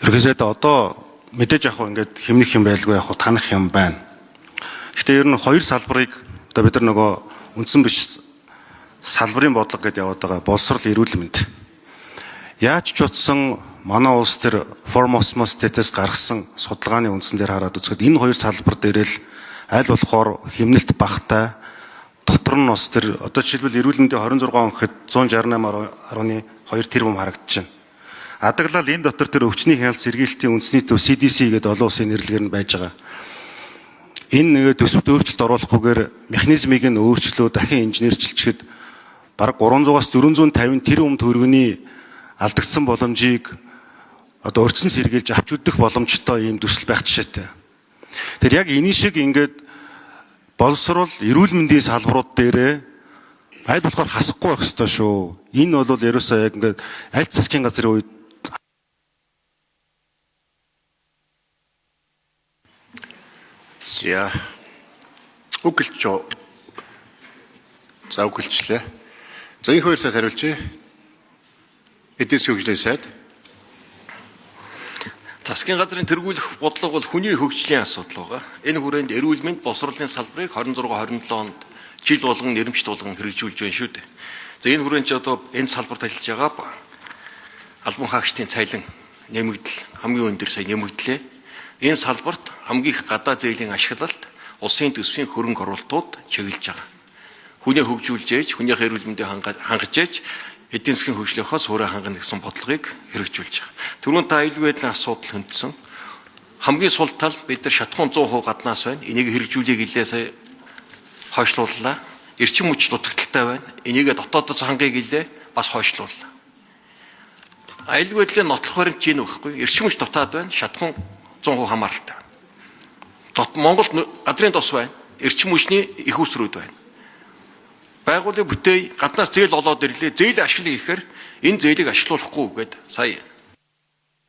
Ерөнхийдөө одоо мэдээж яг ингээд хэмнэх юм байлгүй яг танах юм байна. Гэхдээ ер нь хоёр салбарыг одоо бид нар нөгөө үндсэн биш салбарын бодлого гэдээ яваад байгаа боловсрол эрүүл мэнд. Яаж ч утсан манай улс төр Formosmo State-с гаргасан судалгааны үндсэн дээр хараад үзэхэд энэ хоёр салбар дээр л аль болохоор хэмнэлт багтай дотор нь бас тэр одоо жишээлбэл эрүүл мэндийн 26 он гэхэд 168.2 тэрбум харагдаж байна. Адаглал энэ дотор тэр өвчний хяналт сэргийлтийн үндэсний төв CDC гэдэг олон улсын нэрлэгээр нь байж байгаа. Энэ нэг төсөвт өөрчлөлт оруулахгүйгээр механизмыг нь өөрчлөө дахин инженерчилчихэд бараг 300-аас 450 тэрбум төгрөгийн алдагдсан боломжийг одоо өрчсөн сэргийлж авч үдэх боломжтой ийм төсөл байх жишээтэй. Тэр яг энэ шиг ингээд боловсрол эрүүл мэндийн салбарууд дээрээ аль болохоор хасахгүй байх ёстой шүү. Энэ бол ерөөсөө яг ингээд аль засгийн газрын үед За. Үг гэлч үү? За үг гэлчлээ. За энэ хоёр сайд хариулчих. Эдийн засгийн хөгжлийн сайд. Засгийн газрын тэргүүлэх бодлого бол хүний хөгжлийн асуудал байгаа. Энэ хүрээнд эрүүл мэнд боловсролын салбарыг 26 27 онд жил болгон нэрэмжит болгон хэрэгжүүлж байна шүү дээ. За энэ хүрээнд чи одоо энэ салбарт ажиллаж байгаа албан хаагчдын цалин нэмэгдэл хамгийн өндөр сая нэмэгдлээ. Энэ салбарт хамгийн их гадаа зээлийн ашиглалт улсын төсвийн хөрөнгө оруулалтууд чиглэж байгаа. Хүнээ хөгжүүлж ээж, хүнийхээ эрүүл мэндийг хангаж ээж эдийн засгийн хөгжлийнхөө суурийг хангана гэсэн бодлогыг хэрэгжүүлж байгаа. Түрүүн та аюулгүй байдлын асуудал хөндсөн. Хамгийн сул тал бид нар шатхуун 100% гаднаас байна. Энийг хэрэгжүүлэе гэлээ сая хойшлууллаа. Эрчим хүч дутагдaltaй байна. Энийг дотоодод хангая гэлээ бас хойшлууллаа. Аюулгүй байдлын нотлох баримт чинь байхгүй. Эрчим хүч дутаад байна. Шатхуун 100% хамааралтай байна. Монголд газрын тос байна. Эрчим хүчний их усрүүд байна. Байгууллагын бүтээй гаднаас зээл олоод ирлээ. Зээл ашиглая гэхээр энэ зээлийг ашиглуулахгүй гээд сая